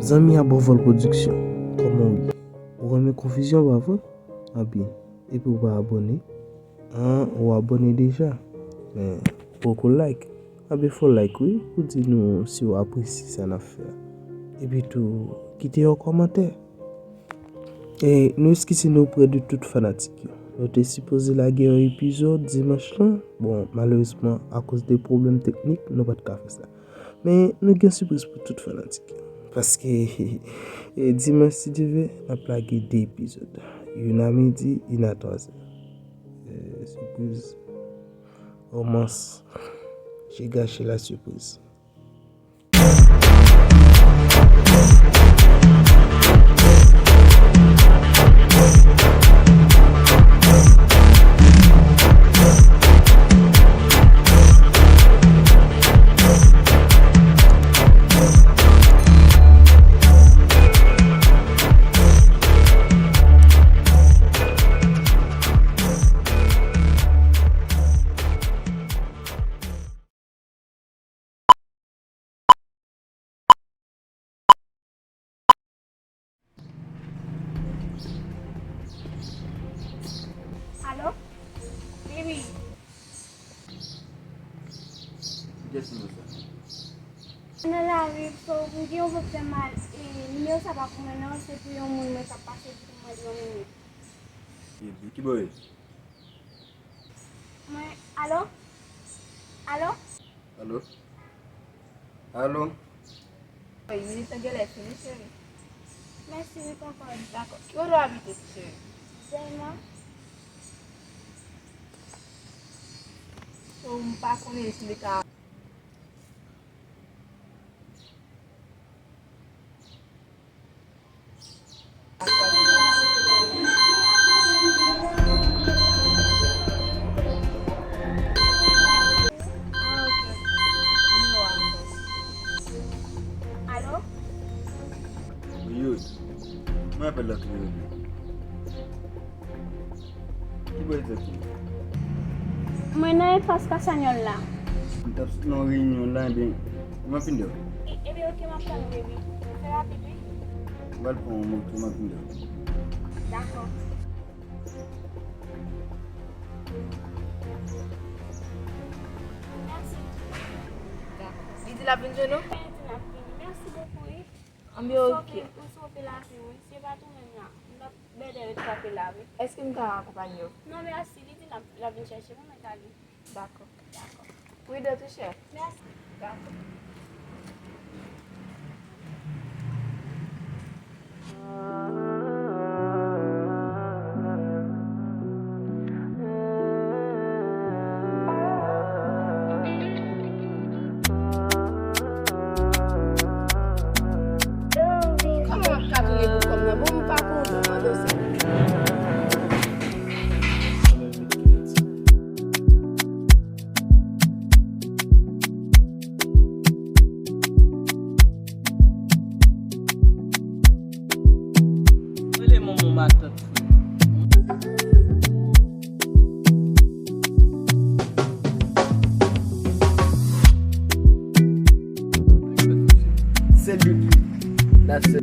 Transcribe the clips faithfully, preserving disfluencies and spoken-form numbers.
Zanmi a Bòvòl Pwodiksyon, kòman w ye? Ou renmen konfizyon, pa vre? Anpi, epi w pa abòne? An, ou abòne deja, men ou poko like. Anpi, fè w like, wi, pou di nou si w apresye sa n ap fè a. Epi tou, kite yon kòmantè. E nou eskize nou oprè de tout fanatik yo. Nou te sipoze lage yon epizòd dimanch lan. Bon, malerezman, akoz de pwoblèm teknik, nou pa t ka fè sa. Men nou gen sipriz pou tout fanatik yo. Paske, e, dimanch, si Dye vle, n ap lage de epizòd. Youn a midi, youn a twazè. E, sipriz. Romans. J'ai gâché la surprise. Alo? Wi, wi. Kiyès nimewo sa? Nan lari, so, m gen yon vant fè mal, e nimewo sa pa pou mwen non, se pou yon moun mwen k ap pase pou mwen yon minit. Ki, ki bò w ye? Mwen, alo? Alo? Alo? Alo? Wi, minit lan genlè fini, cheri. Mèsi, wi, konprann. Dakò. Ki kote w abite, ti cheri? Dèlma. So, m pa konnen si li ka. Alo? Wi, wi. Mwen apèl la tou. Ki bò w te ye? Mwen nan espas Kasanyòl la. M t ap sot nan yon reyinyon la, ebyen, m ap vin dèyè w. E, ebyen, oke, m ap tann ou, baby. Fè rapid, wi. M pral pran yon moto, m ap vin dèyè w. Dakò. Mèsi. Dakò. Li di l ap vin jwenn ou? Li di l ap vini. Mèsi bokou, wi. Anben, oke. Ou sove, ou sove lavi, wi. Se pa tou menm nan. M t ap bèlè retrape la, wi. Èske m ka akonpanye w? Non, mèsi. Li di l ap, l ap vin chèche mwen, mwen ka ale. Dakò. Dakò. Pridan, tou chè. Mèsi. Dakò. Kòman w ap ka tounen pou kòm nan? Bon, m pa konprann ou, se. Rele manman w, matant, frè. Sèl de la sèl.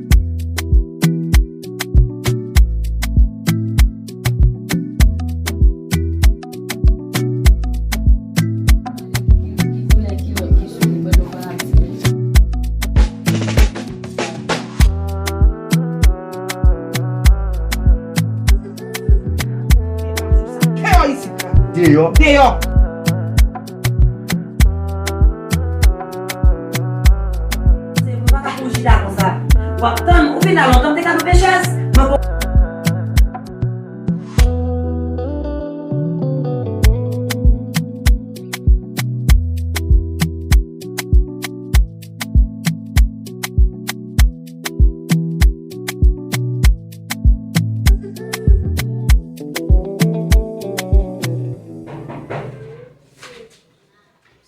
Deyò isit la. Deyò. Deyò. Se pou pa ka pou chita konsa. W ap tann, ou vin la lontan, m te ka lwe chèz. Mwen bon.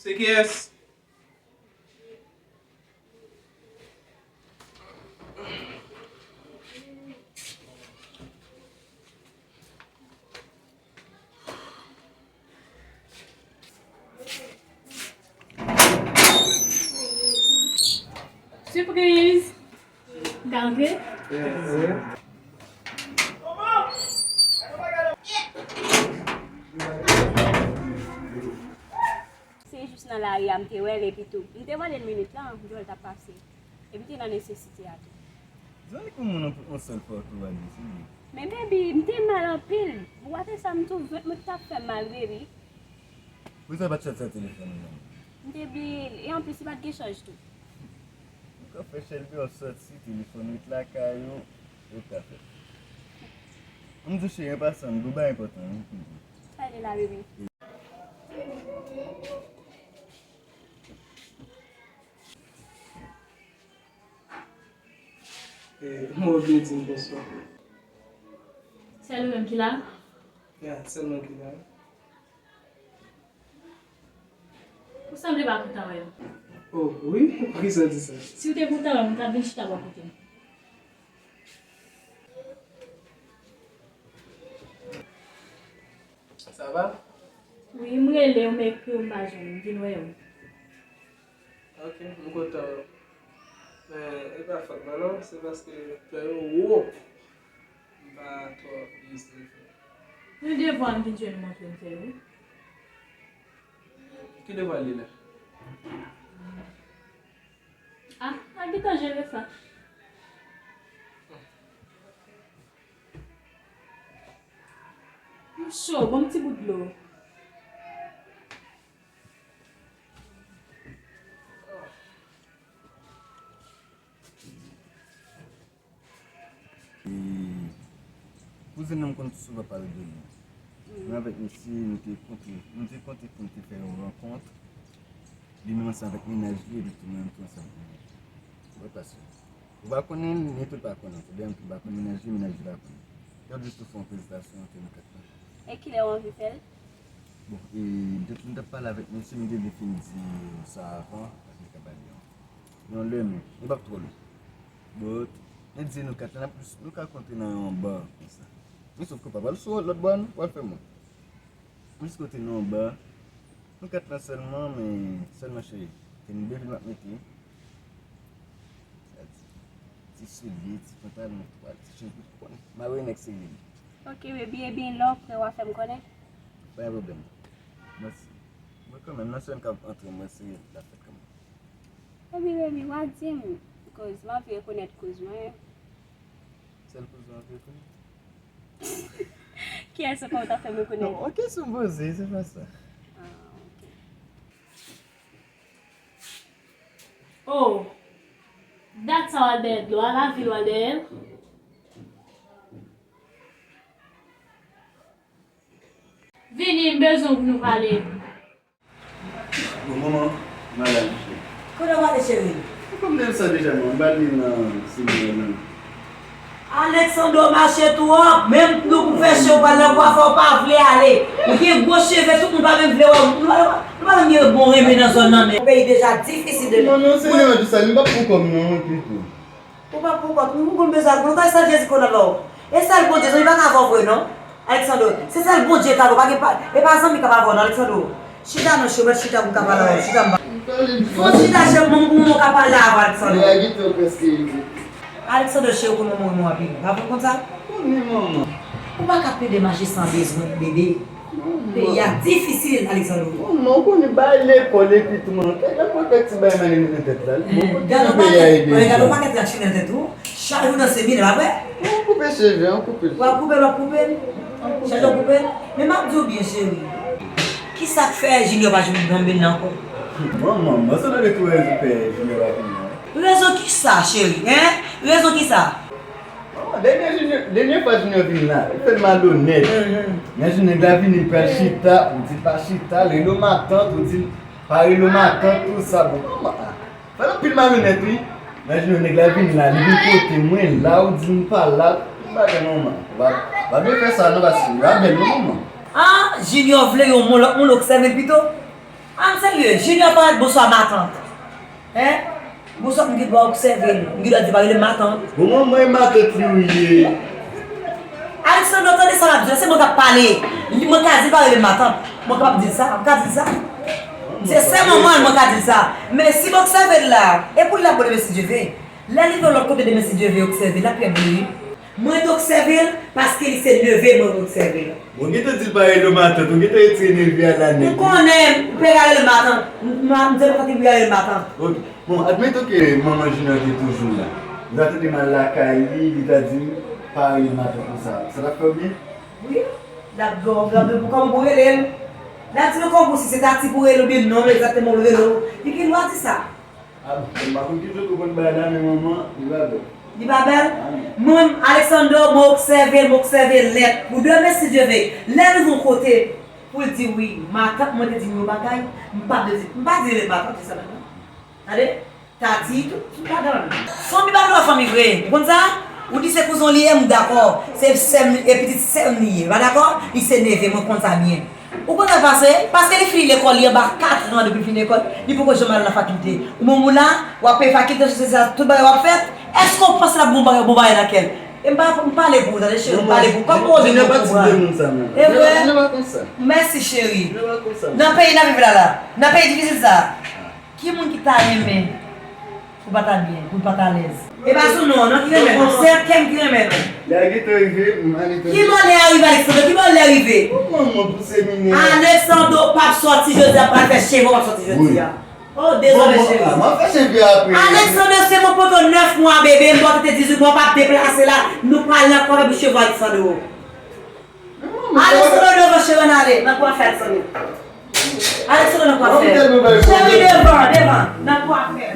Se kiyès? Ka antre? Wi. Se jis nan lari a m te wè l, epi tou, m te mande l minit lan, m te wè l t ap pase. Epi te nan nesesite a tou. Zanmi, kòman yon sèl fwa ou te wè l, mesye? Men baby, m te mal anpil. Ou pa te sa, m tou vant mwen t ap fè m mal, baby. Poukisa w pa t chèche telefòn ou nan men? M te bliye l, e anplis, li pa t gen chanj tou. Ou ka fè Shelby ap sòti, telefòn ou t lakay ou, ou ka fè. M di w cheri, an pasan, m gen yon bagay enpòtan wi pou m di w. Sa ye la, bebe? Eh, mwen obliye di m bonswa. Sèl ou menm ki la? Ya, sèl mwen ki la. Ou sanble pa kontan wè m. Oh, wi? Poukisa w di sa? Si w te kontan wè m, ou t ap vin chita bò kote m. Sa va? Wi, m rele w, m ekri w, m pa jwenn ou. M vin wè w. Ok, m kontan wè w. Men, e pa fòt mwen non, se paske plan yo wo. M pa twò byen sou fè. Yon devwa m vin jwenn ou montre m fè wi. Ki devwa l ye la? Ah, a gentan jere sa. M cho, ban m ti bout dlo. E, kouzin nan m konn souvan pale de li. Mwen avèk misye, nou te kontre, nou te kontre pou n te fè yon rankont. Li menm ansanm avèk mennaj li, epi tou mwen menm tou ansanm avèk mennaj li. Ou wè pase. Ou pa konnen l, ni tou l pa konnen. Oubyen ou pa konnen mennaj li, mennaj li pa konnen. Yo jis tou fè yon prezentasyon ant nou kat la. E kilè w anvi fè l? Bon, e, de tout m t ap pale avèk misye, m te vle fin di sa avan, paske li ka ba li yon, yon lè, men li p ap twò long. But, men di nou kat la, n ap, nou ka kontre nan yon bar konsa. Men sòf ke w pa pral sou lòt bò a non, w pral fè mwen. Plis kote nan yon bar, nou kat la sèlman, men sèlman cheri, te nou bebe m ap mete. Sa di, ti soulye, ti pantalon, twa, ti chemiz, ou konnen. Marionèt se li. Ok, baby, ebyen lè w prè, w a fè m konnen. Pa gen pwoblèm. Mèsi. Mwen kanmenm, nan semèn k ap antre, mwen se lafèt kanmenm. Ebyen, baby, w a di m, koz m anvi rekonèt kouz mwen. Sèl kouz ou anvi rekonèt? Kiyès ankò ou ta fè m rekonèt? Non, yon kesyon m poze, se pa sa. Ah, ok. Oh, dat sa w al dèyè dlo a, lavil w al dèyè l? Vini, m bezwen w pou nou pale. Bon, manman, m al al, cheri. Kote w prale, cheri? Ou konn m te di w sa deja, manman, m pral vin nan semèn nan. Alexandro mache twòp, menm dlo pou fè che w pral nan kwafè, w pa vle ale. Ou gen gwo cheve, tout moun pa menm vle wè w. Nou pa, nou pa menm gen bon renmen nan zòn nan, men. Peyi deja difisil de. Non, non, se menm di sa, m p ap pran kòm non, epi tou. Ou p ap pran kòm, nou konn bezwen ak nou, kay sa Jezi konn ap ba w. E sèl Bondye, zanmi pa ka avè w vre non. Alexandro, se sèl Bondye ka avè w, pa gen pa, e pa zanmi k ap avè w non, Alexandro. Chita non, cheri, mèt chita pou m ka pale avè w, chita m ba. Fò chita, cheri, pou mwen, pou mwen ka pale avè w, Alexandro. Alexandro, cheri, ou konn mwen renmen w anpil. Pa vre konn sa? Ou pa ka plede mache san bezwen, bebe. Peyi a difisil, Alexandro. Manman, ou konnen bagay lekòl epi tou, manman. Kèk lè pran kèk ti bagay mande nou nan tèt la. Gade yon pakèt, gade yon pakèt yak chire nan tèt ou. Chak jou nan semèn, pa vre? Ou koupe cheve, ou koupe l. W ap koupe l, w ap koupe l. Chak jou w koupe l. Men m ap di w byen, cheri. Kisa k fè Junior pa jwenn granm nan ankò? Manman, manman, sa nan tou rezon fè Junior pa vini an. Rezon kisa, cheri, en? Rezon kisa? Manman, dènye Junior, dènye fwa Junior vin la, li fè l malonèt. Mhm. Nan jounen nèg la vini, li pral chita, ou di l pa chita, l rele w matant, ou di l pa rele w matant, tou sa. Bon, manman, ah, fè l anpil malonèt, wi. Nan jounen nèg la vini la, li vin kote mwen la, ou di m pa la, tout bagay, manman. Ou pa, ou pa byen fè sa, non, paske li pa bèl, non, manman. Ah, Junior vle yon moun, lòt moun obsève l pito? Ah, m serye, Junior parèt, bonswa matant. Hein? Bonswa, m gen dwa obsève l. M gen dwa di pa rele m matant. Bon, manman, e matant li ou ye. Alexandro, tande sa m ap di w, se mwen k ap pale. Li, mwen ka di l pa rele m matant. Mwen kapab di l sa, m ka di l sa. Se sè manman l, mwen ka di l sa. Men si m obsève l la, e pou l la, bon, si Dye ve. Lè li rive yon lòt kote demen, si Dye vle, obsève l, l ap trè byen, wi. Mwen te obsève l paske li se neve mwen, mwen obsève l. Bon, gentan di l pa rele w matant, ou gentan retire neve a la nèt. M konnen, m pe ka rele l matant. M, m, m se matant, li pou rele l matant. Ok. Bon, admeton ke manman Junior te toujou la. Ou ta tande m al lakay li, li ta di m pa rele l matant konsa. Sa t ap fè w byen? Wi. L ap di w, gade pou kòman pou rele l. L ap di w kòman pou si se tati pou rele l oubyen non, egzakteman pou rele l. Li gen dwa di sa. Ah bon, m pa konn ki jan w konprann bagay la, men manman, li pa bèl. Li pa bèl? Ah, non. Mwen, Alexander, mwen obsève l, mwen obsève l nèt. Pou demen, si Dye vle, lè l rive yon kote, pou l di wi, matant mwen te di m yon bagay, m pa vle di, m pa di rele l matant, se sa menm, non. Tande? Tati, tout, tout ladan l. Fanmi pa dwe fanmi vre. Ou konn sa? Ou di se kouzen w li ye, m dakò. Se sè m, e pitit sè m li ye. Pa dakò? Li se neve, mwen konn sa byen. Ou konn sa k pase? Paske li fini lekòl, li anba katran depi l fini lekòl, li poko janm al nan fakilte. Ou menm ou la, w ap peye fakilte, se sa, tout bagay w ap fè. Èske w panse l ap bon bagay, bon bagay nan kè l? E m pa, m pale pou ou, tande cheri, m pale pou ou. Kòm ou di nou konprann. E vre? Mèsi cheri. Nan peyi n ap viv la la, nan peyi difisil sa a, ki moun ki ta renmen pou pa ta byen, pou pa ta alèz? E pa sou non, non ki renmen nou. Se kè m ki renmen nou. Lè a gentan rive, m ale tande. Ki bò lè a rive, Alexander? Ki bò lè rive? Kòman mwen pou semine? Alexander p ap sòti jodi a, p ap fè cheve, p ap sòti jodi a. Oh, dezole cheri. M ap fè cheve apre. Alexander, se mwen poto nèf mwa bebe, m bò tete dizuit mwa, w p ap deplase la. Nou pral nan kò epi cheve Alexander. Alexander, devan cheve n ale. Nan kwa fè Alexander. Alexander, nan kwa fè. Cheri, devan, devan. Nan kwa fè.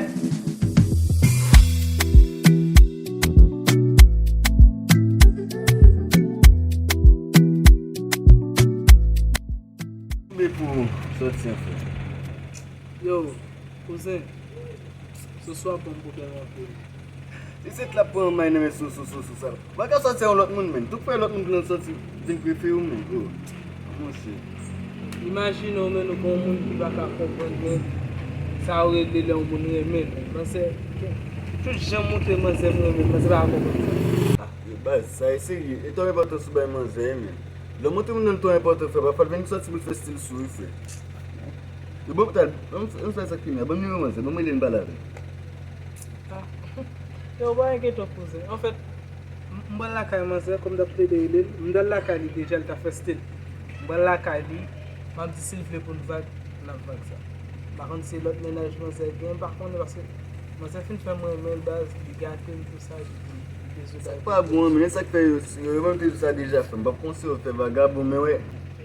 Mbe pou sòti anfen. Yo, kouzen, Soswa ban m pwoblèm anpil. Isit la pran may nan men Soso, Soso sa. Ou pa ka sòti a yon lòt moun, menn. Tout frè lòt moun ki nan sòti vin prefere w, menn. Oh, monchè. Imajine w, menn, ou gon moun ki pa ka konprann, menn, sa yo rele lè yon moun renmen l, menn. Manzè, tout jan m montre manzè m renmen l, manzè pa ka konprann sa. Ah, yo baz, sa e serye. E twòp enpòtans ou bay manzè, menn. Lè w montre moun nan twòp enpòtan, frè, pafwa l vin sòti pou l fè stil sou ou, frè. Yo, bon, tal, ann, ann fè sa ki mè. Ban m nimewo manzè, ban m rele l, m pale avè l. Ah. Yo, pa enkyete w, kouzen. Anfèt, m, m pral lakay manzè, kòm m t ap plede rele l, m t al lakay li deja, li t ap fè stil. M pral lakay li, m ap di si l vle pou n vag, n ap vag sa. M pa konn si se lòt mennaj manzè gen, m pa konnen, paske manzè fin fè m renmen l, baz, li gate m, tou sa, li, li dezole. Sa k pa bon an, men, sa k fè yo, yo, yo menm te di sa deja, frè m. M p ap konseye w fè vagabon, men wè,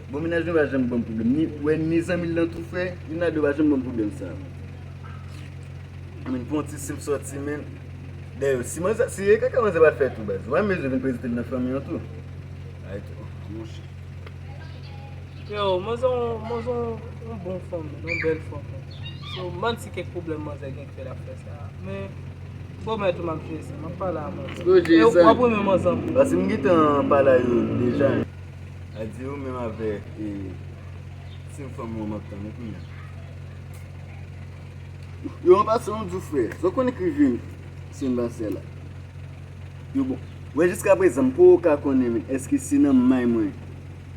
bon mennaj mwen pa janm ban m pwoblèm. Ni, wè, ni zanmi l lan tou, frè, youn nan de yo pa janm ban m pwoblèm sa. Anmèn, pou yon ti sim sòti, men. Dayè, si manzè, si e kaka manzè pral fè tou, baz. Ou pa bezwen vin prezante l nan fanmi an tou. Ay, tou, monchè. Yo, manzè, manzè, yon bon fanm, yon bèl fanm. So, m pa konn si kèk pwoblèm manzè gen ki fè l ap fè sa. Men, pwomèt ou m ap jere sa, m ap pale a manzè. Ou jere sa? E w ap renmen manzè anpil. Paske m gentan pale a yo deja. A di ou menm avèk, e, se fanm ou m ap tann, e kounye a. Yo, an pasan, m di w, frè, sa w konnen k rive m, semèn pase a la. Yo, bon. Wè, jiskaprezan, m poko ka konnen, men, èske se nan may mwen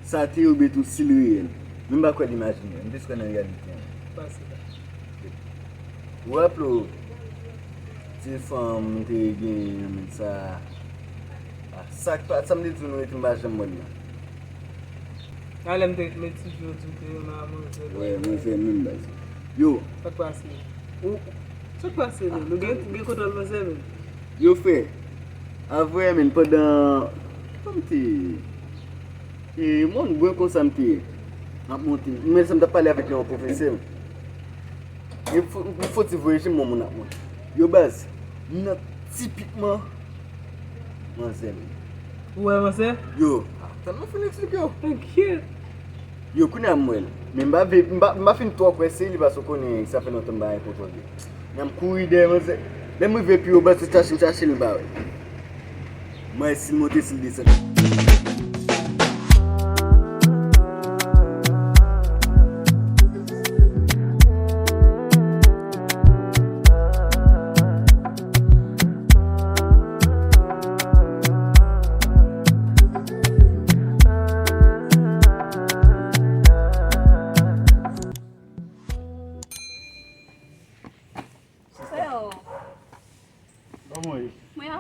sa te ye oubyen tou si l reyèl. Men m pa kwè l imajinè. M plis kwè nan reyalite an. Pase la. Ou raple w, ti fanm nou te genyen an, men sa, a, sa k pa, sa m te di w, nou rete, m pa janm wè l la. Talè m te met ti vi w di w te renmen a manzè. Wè, manzè menm baz. Yo. Sa k pase? Ou, sa k pase menm? Nou gen, gen kontwòl manzè menm? Yo, frè. A vrè menm, pandan, kòm te, e, mwen, mwen konsa m te ye. M ap monte. Mwen, sa m t ap pale avèk yon pwofesè m. E fo, fo ti voye je m, yon moun ap monte. Yo, baz, m nan tipikman manzè menm. Ou wè manzè? Yo, a, tann mwen fin eksplike w. Enkyèt. Yo, kounye a m wè l. Men m pa vle, m pa, m pa fin twò kwè se li paske w konnen sa fè lontan m pa gen kontwòl de. Men m kouri dèyè manzè. Lè m rive pi wo, baz, se chache m chache l, m pa wè l. Mwen, si l monte, si l desann. Freo.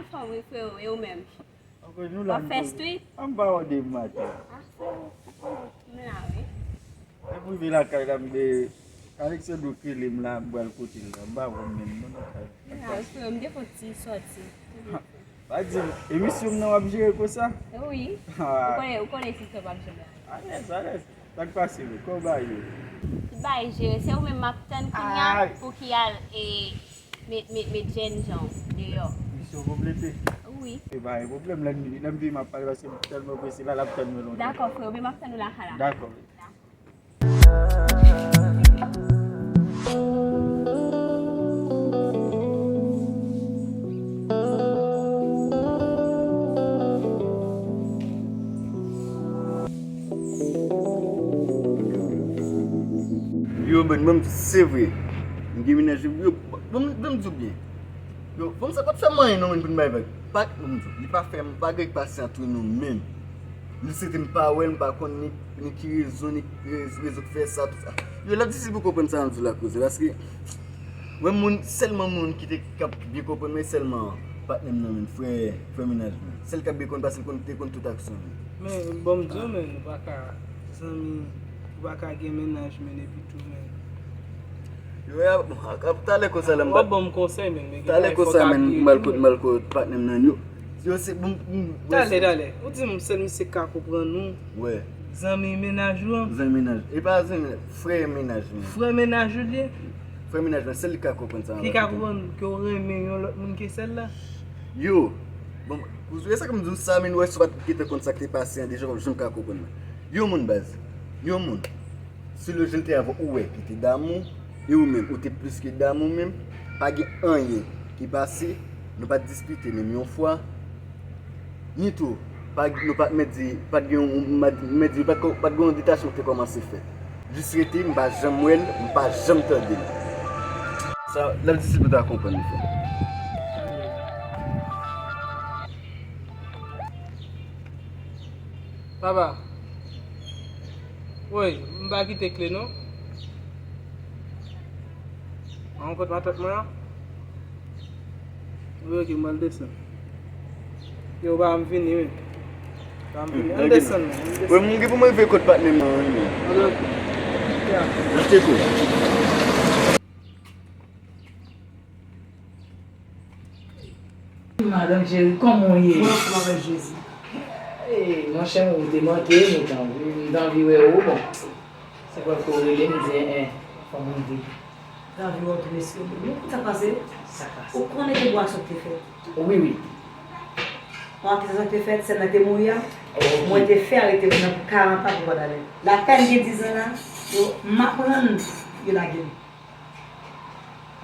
Anfòm wi, freo, e ou menm? Ankò nou la. W ap fè street? An ba wòde maten. Ah, freo, ou konnen, m la, wi. Depi m rive lakay la, m de Alexandro rele m la, m pral kote l la. M pa wè m menm non nan kay. M la, wi, freo, m te fon ti sòti. Pa di m, emisyon m nan w ap jere konsa? Wi. Ou konnen, ou konnen sistèm ap jere. Alèz, alèz. Sa k pase menm? Kòman bagay yo? Tout bagay jere. Se ou menm m ap tann kounye a pou ki al e met, met, met jènjan w deyò. Misyon konplete? Wi. E pa gen pwoblèm, lè m, lè m vini m ap pale paske m tèlman prese la, l ap tann mwen lontan. Dakò, freo, men m ap tann ou lakay la. Dakò. Yo, men, men, se vre. M gen mennaj, yo, ban m, ban m di w byen. Yo, fanm sa pa t fè m anyen non, men, pou n bay vag. Pa, ban m di w, li pa fè m, pa gen pasyan tou nou menm. Li se te m pa wè l, m pa konn ni, ni ki rezon, ni ki rez-, rezon k fè sa, tout sa. Yo, l ap difisil pou konprann sa m di w la, kouzen, paske mwen, moun, sèlman moun ki te k ap byen konprann mwen, sèlman patnè m nan, men, frè, frè mennaj mwen. Sèl k ap byen konn, paske l konn, te konn tout aksyon mwen. Men, ban m di w, men, ou pa ka, zanmi, ou pa ka gen mennaj, men, epi tou, men. Yo, ya, bon, ak, ak, talè konsa, la, m w ap ban m konsèy, men, men gen bagay fòk ap rete, men. Talè konsa, men, m al kot, m al kot patnè m nan, yo. Yo, se, bon, m, m, talè, talè. Ou di m sèl misye k ka konprann ou. Wè. Zanmi mennaj ou an. Zanmi mennaj. E pa zanmi, frè mennaj mwen. Frè mennaj ou li ye? Frè mennaj mwen, sèl li ka konprann sa. Ki ka konprann ke w renmen yon lòt moun ke sèl la? Yo, bon, e sa k m di w sa, men, wè, si w pa t gentan konn sa k te pase an deja, w p ap janm ka konprann mwen. Yon moun, baz. Yon moun. Selon jan l te avè w, ou wè ki te damou, e ou menm, ou te plis ke damou menm, pa gen anyen ki pase, nou pa t diskite menm yon fwa, ni tou, pa, nou pa t mèt di, pa t gen yon, mèt di, pa t, pa t gen yon detachman ki te kòmanse fèt. Jis rete, m pa janm wè l, m pa janm tande l. Sa, l ap difisil pou ta konprann li, frè. Papa. Woy, m pa kite kle non. An, ou kot matant mwen an? Wi, ok, m al desann. Yo, ba m vini, wi. Ba m vini. An desann, an desann. Wi, m gen pou m rive kot patnè m nan, wi, men. An, ok. Ya. Rete kou. Madanm cheri, kòman w ye? Mwen anfòm avèk Jezi. Ey, monchè, ou te manke m, ou t anvi, m t anvi wè ou, bon. Se prèv ke w rele m, m di, en, en, fò m rive. M t anvi wè w tou, mesye. Men, sa k pase? Sa k pase? Ou konnen gen bon aksyon k te fèt? Wi, wi. Bon akizasyon k te fèt, sè m nan te mouri a. Ok. Mwen te fè arete moun nan pou karant an pou kòd ale. Lapèn gen dizan la, yo, m aprann yo lage l.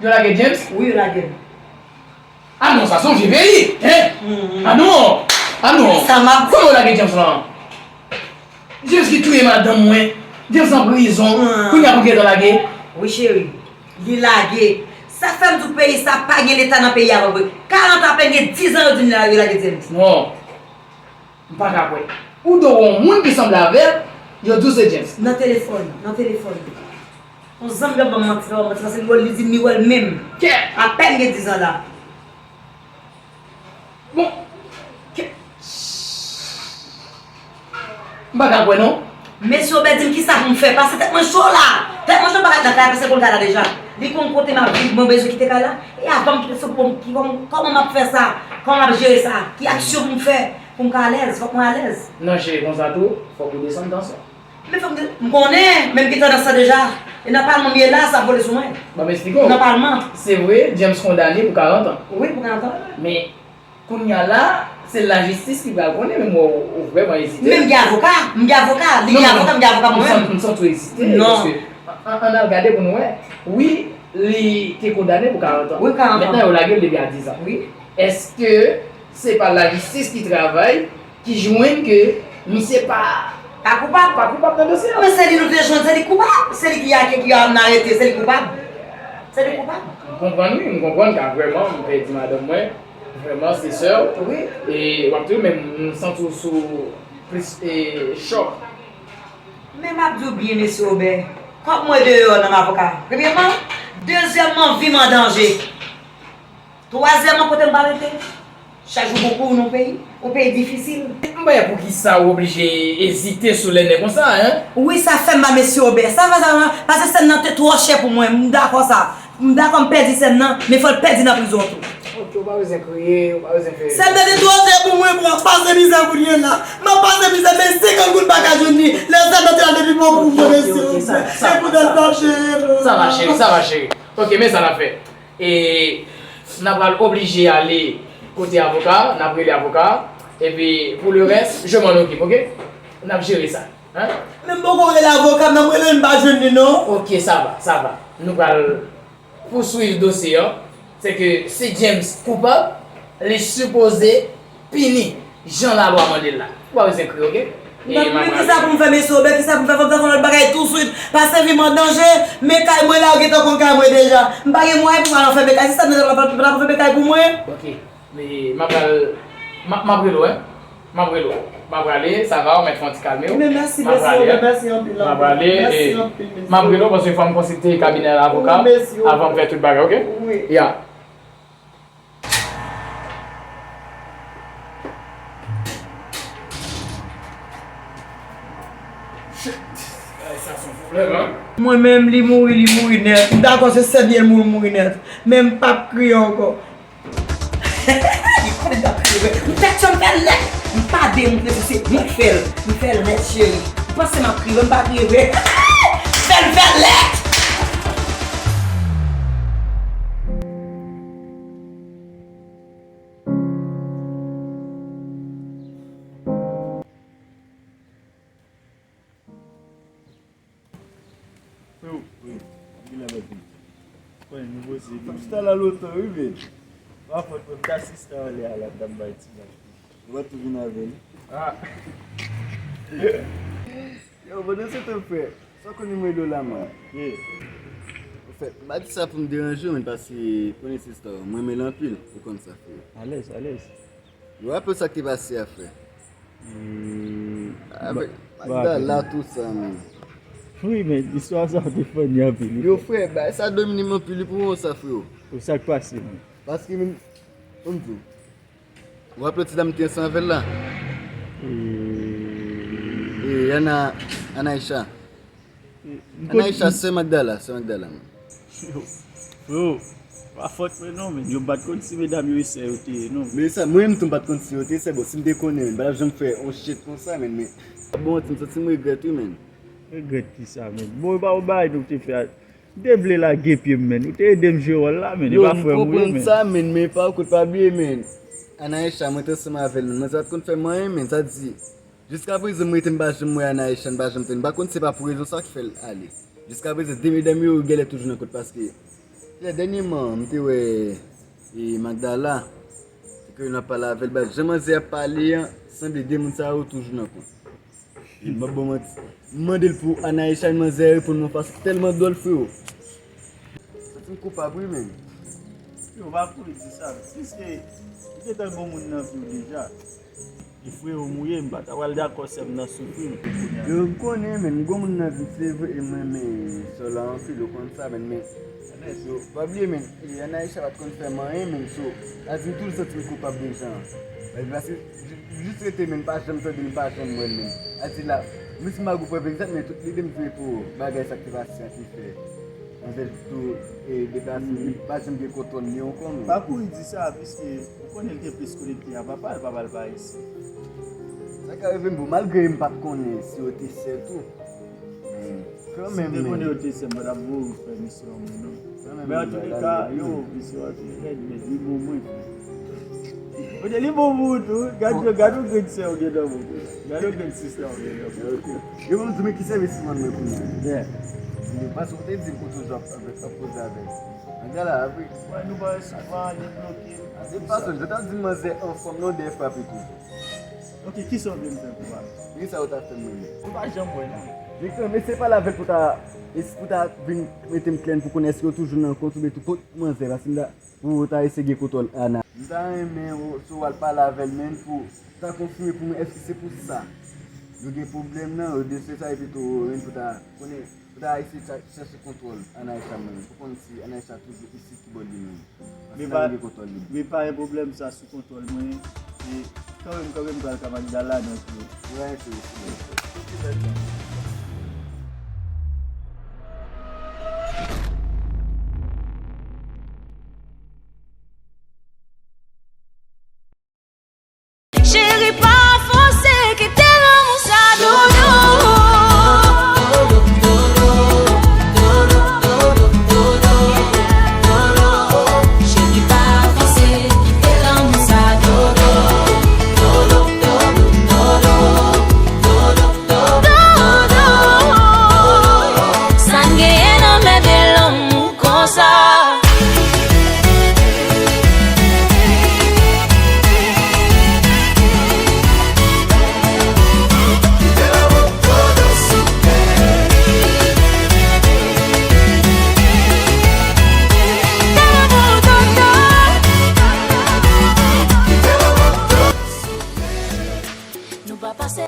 Yo lage James? Wi, yo lage l. Ah non, sa se yon vye peyi, hein? Mhm. Ah non! Ah non! Sa m ap di. Kòman yo lage James lan? James ki touye madanm mwen, James an prizon, hmm, kounye a pou gentan lage? Wi, cheri, li lage. Sa fè m di w peyi sa pa gen leta nan peyi a vre. Karant apèn gen dizan yo di m yo lage James. Non. M pa ka kwè. Ou do wè yon moun ki sanble avè l, yo di w se James. Nan telefòn, nan telefòn. Yon zanmi yo ban m manti, ban m manti, paske li wè l, li di m li wè l menm. Kè! Apèn gen dizan la. Bon, kè! M pa ka kwè non. Mesye Obè di m kisa pou m fè, paske tèt mwen cho la. Tèt mwen cho, m pa ka nan kay la, paske l konn kay la deja. Li konn kote m ap viv, mwen bezwen kite kay la. E avan m kite, se pou m, ki, kòman, kòman m ap fè sa? Kòman m ap jere sa? Ki aksyon pou m fè? Pou m ka alèz, fòk mwen alèz. Non, cheri, konsa tou, fòk ou desann tansyon. Men fòk m, m konnen, men m gen tandans sa deja. E nan palman m ye la, sa ap vole sou mwen. Ban m eksplike w. Nan palman. Se vre, James kondane pou karant an. Wi, pou karant an. Men, kounye a la, se lajistis ki pral konnen, men mwen, ou, ou vrèman ezite. Men m gen avoka, m gen avoka, li gen avoka, m gen avoka mwen menm. Non, non, m santi, m santi w ezite, paske, an, an, ann al gade pou nou wè. Wi, li te kondane pou karant an. Wi, karant an. Mentnan, yo lage l depi a dizan. Wi. Èske se pa lajistis ki travay, ki jwenn ke misye pa, pa koupab, pa koupab nan dosye a? Men se li nou te jwenn, se li k koupab. Se li ki a, ki, ki a, n arete, se li k koupab. Se li k koupab. M konprann wi, m konprann ka vrèman m pèdi madanm mwen. Vrèman, se sè w. Wi. E w ap di men m santi w sou plis, e, chòk. Men m ap di w byen, mesye Obè, kòb mwen deyò nan m avoka. Premyèman. Dezyèmman, vi m an danje. Twazyèmman, kote m pral rete? Chak jou gon kouri nan peyi, yon peyi difisil. M pa wè poukisa ou oblije ezite sou lè nèg konsa, en. Wi, sa fè m ba mesye Obè. Sa fè sa, paske sèn nan te twò chè pou mwen. M dakò sa. M dakò m pèdi sèn nan, men fò l pèdi nan prizon tou. Ok, ou pa bezwen kriye, ou pa bezwen fè. Sèn nan te twò chè pou mwen, bro. M ap pase mizè kounye a la. M ap pase mizè, men senkant goud m pa ka jwenn li. Lè sèn nan te al depi bon pou mwen, mesye Obè. Se pou tèt sa, cheri. Sa va, cheri, sa va, cheri. Ok, men sa n ap fè. E n a pral oblije ale kote avoka, n ap rele avoka, epi pou le rès, je m'en occupe, ok? N ap jere sa, hein? Men m poko rele avoka m nan, m rele l m pa jwenn li non. Ok, sa va, sa va. Nou pral pouswiv dosye an. Se ke si James koupab, li sipoze pini jan lalwa mande l la. Ou pa bezwen kriye, oke? E m ap rale. Men kisa pou m fè, mesye Obè? Kisa pou m fè? Fò m ta fè yon lòt bagay touswit. Paske vi m an danje. Men kay mwen la, ou gentan konn kay mwen deja. M pa gen mwayen pou m al anfème kay. Se sa m ta fè, m ta anfème kay pou mwen. Oke. Men m ap rale, m ap rale w, wi. M ap rele w. M ap prale, sa va, ou mèt fè yon ti kalme w. Men mèsi, mèsi, mèsi anpil, anpil. M ap prale, e, m ap rele w paske fò m konsilte kabinè avoka avan m fè tout bagay, oke? Wi. Ya. Shit! Ay, sa se yon pwoblèm, en. Mwen menm, li mouri, li mouri nèt. M dakò se sèt byen l mouri, mouri nèt. Men m p ap kriye ankò. Li konnen m t ap kriye vre. M fè tchanm fè l nèt. M pa demontre si se mwen k fè l. M fè l nèt, cheri. Ou panse m ap kriye vre? M pa kriye vre. Fè l fè l nèt. Freo, wi, m gen lè mèt vini. Konnen nou poze nou. Fòk chita la lontan wi men. Pa fòt mwen, m ta sista anlè a la, m ta bay ti lach. Ou pa tou vin avè l. Ah. Yo, pandan se tan frè, sa w konnen mwen rele w la man. Yeah. Anfèt, m pa di sa pou m deranje w men paske konnen sista w, mwen renmen l anpil, ou konn sa frè. Alèz, alèz. Yo, raple w sa k te pase a frè. Avèk Magdala tou sa menm. Wi men istwa sa te funny anpil wi. Yo frè, bagay sa domine m anpil wi pou w sa freo. Sa k pase menm? Paske menm, ban m di w, ou raple w ti dam te ansanm avè l la? E Ana, Anaïcha. Anaïcha, sè Magdala, sè Magdala menm. Yo, freo, pa fòt mwen non, men yo m pa t konn si medam yo e sè yo te ye non. Men sa, mwen menm tou m pa t konn si yo te sè, bon, si m te konnen, men m pa t ap janm fè yon shit konsa, men, men. Pa bon manti, m santi m regrèt wi, men. Regrèt kisa, men? Bon, e pa yon bagay nou te fè a. M te vle lage pye m, men. Ou te ede m jwe wòl la, men. E pa frè m ou ye, men. Yo, m konprann sa, men, men pa kout, pa bliye, men. Anaïcha, mwen te ansanm avè l, men. Manzè pa t konn fè m anyen, men. Sa di, Jiskaprezan m rete m pa janm wè Anaïcha, m pa janm tann. M pa konn se pa pou rezon sa k fè l ale. Jiskaprezan de medam yo genlè toujou nan kont paske lè dènyèman m te wè e Magdala, se ke n ap pale avè l, baz jan manzè ap pale an, sanble de moun sa yo toujou nan kont. E m ap ba w manti, m mande l pou Anaïcha, manzè reponn mwen yon fason tèlman dwòl freo. Santi m koupab wi menn. Yo pa kouri di sa, piske m gentan gon moun nan vi w deja. E freo m ou ye, m pa ta pral dakò sè m nan soufri m pou kounye a. Yo, m konnen, men m gon moun nan vi m, se vre, e m renmen sè w la anpil, ou konn sa, men, men, yo, pa bliye, men, e, Anaïcha pa t konn fè m anyen, men, so, sa di m toujou santi m koupab de jan. Paske, jis rete, men, m pa janm tande l, m pa janm wè l, men. Sa di la, m si m pa gon prèv egzak, men tout lide m se pou bagay sa k te pase a ki fè. Manzè tou, e, deplase, li pa janm gen kontwòl li ankò, men. Pa kouri di sa, piske ou konnen l te plis konekte a papa l, papa l pa isit. Sa ka rive m, bon, malgre m pa t konnen si yo te sè tou. Men, kanmenm, men. Si m te konnen yo te sè, m pa t ap voye w fè misyon an, non. Men antouleka, yo, misyon an te rèd, men li bon mwen. Kote li bon pou ou tou, gad yo, gad yon grenn sè ou gen nan men w. Gad yon grenn sista ou gen nan men w. Yo, m di, men ki sèvis ou rann mwen kounye a? Paske ou te di m ou toujou ap, ap, ap koze avè l. Nèg la la, vre. Wè, nou pa resevwa, li bloke m. De tout fason, jan w t ap di m manzè anfòm nan, w dèyè frape toujou. Ok, kisa w vle m fè pou ou? Kisa w ta fè m menm? Ou pa janm wè, non. Men kanmenm, eseye pale avè l pou ta, pou ta vin mete m klè pou konnen èske yo toujou nan kont oubyen tou kont manzè, paske m ta, pou ta eseye gen kontwòl Ana. M ta renmen ou, si w al pale avè l menm pou ta konfime pou mwen èske se pou sa yo gen pwoblèm nan, yo de se sa epi tou ou menm pou ta konnen. Ou ta eseye cha-, chèche kontwòl Anaïsa mwen. Ou konn si Anaïsa toujou isit ki bò li menm. Paske li pa gen kontwòl li. Men pa gen pwoblèm, sa sou kontwòl mwen. E kanmenm, kanmenm, m pral ka Magdala nan tou. Wi, se, se. Cheri, pa fòse, kite lanmou sa dodo. Cheri, pa fòse, kite lanmou sa dodo. Sa n genyen nan mèt de lanmou konsa. Nou pa pase